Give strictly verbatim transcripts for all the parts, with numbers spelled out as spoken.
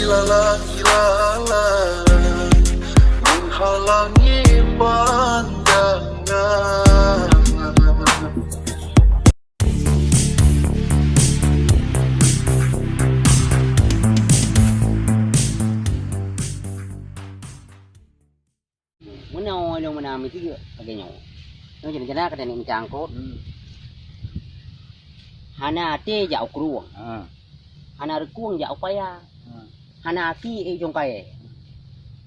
Ilalang, ilalang, menghalangi pandangan. Meunoe lôn meunan miseue lagèe nyoe. Nyoe jadi jana keuneuk meucangkot. Hmm. Hana até jak u krueng. Ha. Hana reukueng jak u paya. Ha. Hana aki ék jong kayèe.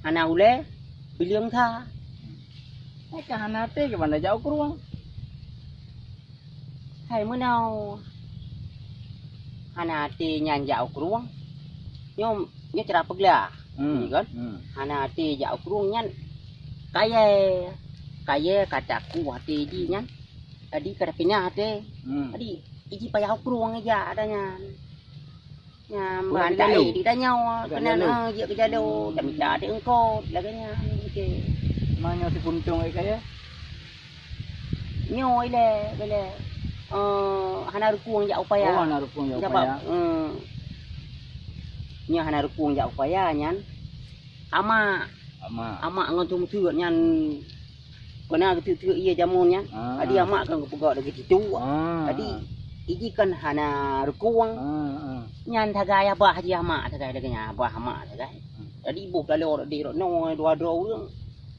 Hana ulèe bileueng sa. Hai ka hana até keuban jak u krueng. Hai meunoe hana até nyan jak u krueng. Nyoe, nyoe cara peuglah. Hmm. Ni kan? Hmm. Hana até jak u krueng nyan kayèe, kayèe ka takueh até jih nyan. Jadi ka tapinah até. Hmm. Jadi iji payah u krueng ija ada nyan. Nyan ban ka ék di tanyoe keunan, ah, jeuet keu jaloe, tamita até eungkot lagèe nyan. Okey. Ma nyoe sipuntông ék kayèe? Nyoe ilèe, ilèe. Eh, hana reukueng jak u paya. Oh, hana reukueng jak u paya. Eh, nyoe hana reukueng jak u paya nyan. Amak. Amak. Amak ngon seumeuseuet nyan keunan geuteuek-teuek ie jameun nyan. Ah. Jadi amak kan geupeugah lagèe situ. Ah. Jadi iji kan hana reukueng. Ah, ah. Nyan sagai abah jih amak sagai lagèe nyan, abah amak sagai. Hmm. Jadi boh taloe rot di rot noe dua droe ureueng.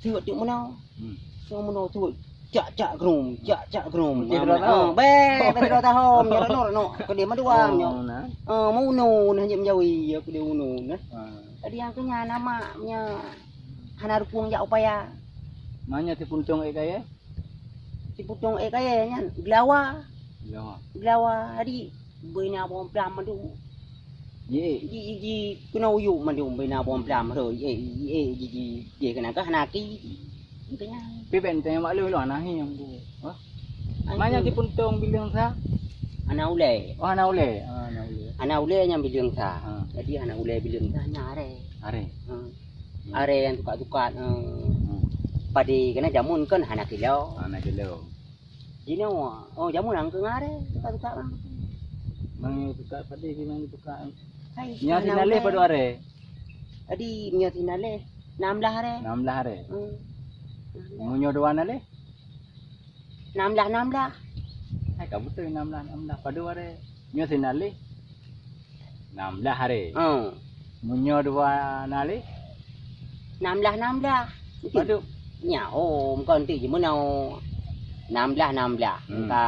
Seuet teuk meunoe. Hmm. Nyoe meunoe seuet. Cak-cak grum, cak-cak grum. Putih dua tahun. Ah, bèk, putih dua tahun. Nyoe rot noe, rot noe. Keudeh maduang nyoe. Oh, nah. Ah, meunoe nah jeuet meujawi, ya keudeh meunoe nah. Ah. Jadi nyang keu nyan amak nyoe hana reukueng jak u paya. Ma nyoe sipuntông ék kayèe? Sipuntông ék kayèe nyan geulawa. Geulawa. Geulawa. Jadi beu na boh plam mandum. Ji, ji, ji, keunoe uyuek mandum beu na boh plam. Hei, eh, eh, ji, ji, ji, keunan ka hana aki. Keu nyan. Pi bèk tanyong bak lôn, lôn hana hi nyang tu. Hah? Ai Ma nyan tu. Sipuntông bileueng sa? Hana ulèe. Oh, hana ulèe. Ah, hana ulèe. Hana ulèe nyan bileueng sa. Ah. Jadi hana ulèe bileueng sa nyan arèe. Arèe. Ah. Hmm. Arèe nyang tukat-tukat, eh, Hmm. padé keunan jameun kan hana kilo. Hana kilo. Jinoe, oh, jameun angkeu ngon arèe, tukat-tukat bang. Mang tukat padé, mang tukat. Hai, nyoe hana sinaleh ulèe. Padum arèe? Jadi, nyoe sinaleh, nam blah arèe. Nam blah arèe. Hmm. Meunyoe dua naleh? Nam blah, nam blah. Hai ka beutôi nam blah, nam blah. Padum arèe? Nyoe sinaleh. Nam blah arèe. Hmm. Meunyoe dua naleh? Nam blah, nam blah. Padum? Nyan, oh, meuko enteuk jimeunoe. Nam blah, nam blah. Hmm. Ka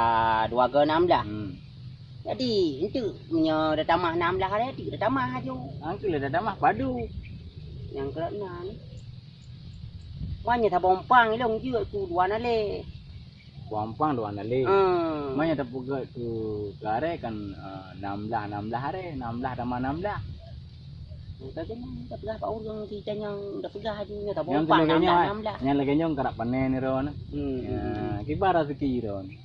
dua go nam blah. Hmm. Jadi, enteuk meunyoe tatamah nam blah arèe, enteuk tatamah aju. Angkeu lé tatamah padum. Nyang keureuna ni. Meunyoe saboh umpang ilong jeuet keu dua naleh. Saboh umpang dua naleh. Hmm. Meunyoe tapeugöt keu, keu arèe kan, eh, nam blah, nam blah arèe, nam blah tamah nam blah. Tapi kan tapeugah bak ureueng kita nyang tapeugah aju nyoe saboh umpang nam blah, nam blah. Nyang lagèe nyoe karap panen droeneuh. Hmm. Ya, kiban raseuki droeneuh.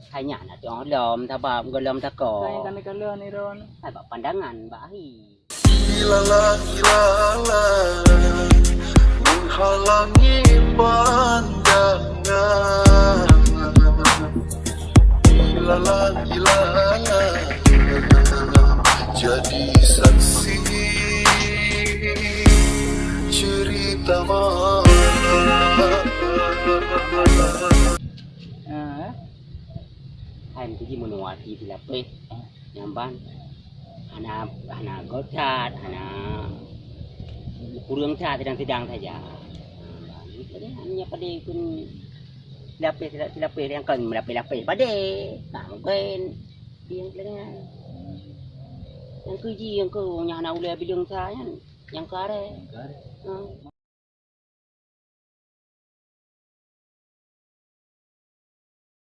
Hai nyan na teuh lom sabab gohlom tako. Hai bak pandangan, bak ahi. Ilalang, ilalang, menghalangi pandangan. Ilalang, ilalang, jadi saksi cerita masa. Ah, eh? Hai, meutuji meunoe até silapeh. Nyang ban hana, hana göt that, hana kureueng that, sedang-sedang saja. Hanya padé pun silapeh, silapeh nyang kon meulapeh-lapeh padé. Nah, mungken nyang keu ji, nyang keu nyang hana ulèe bileueng sa nyan, nyang keu arèe. Nyang keu arèe. Ha.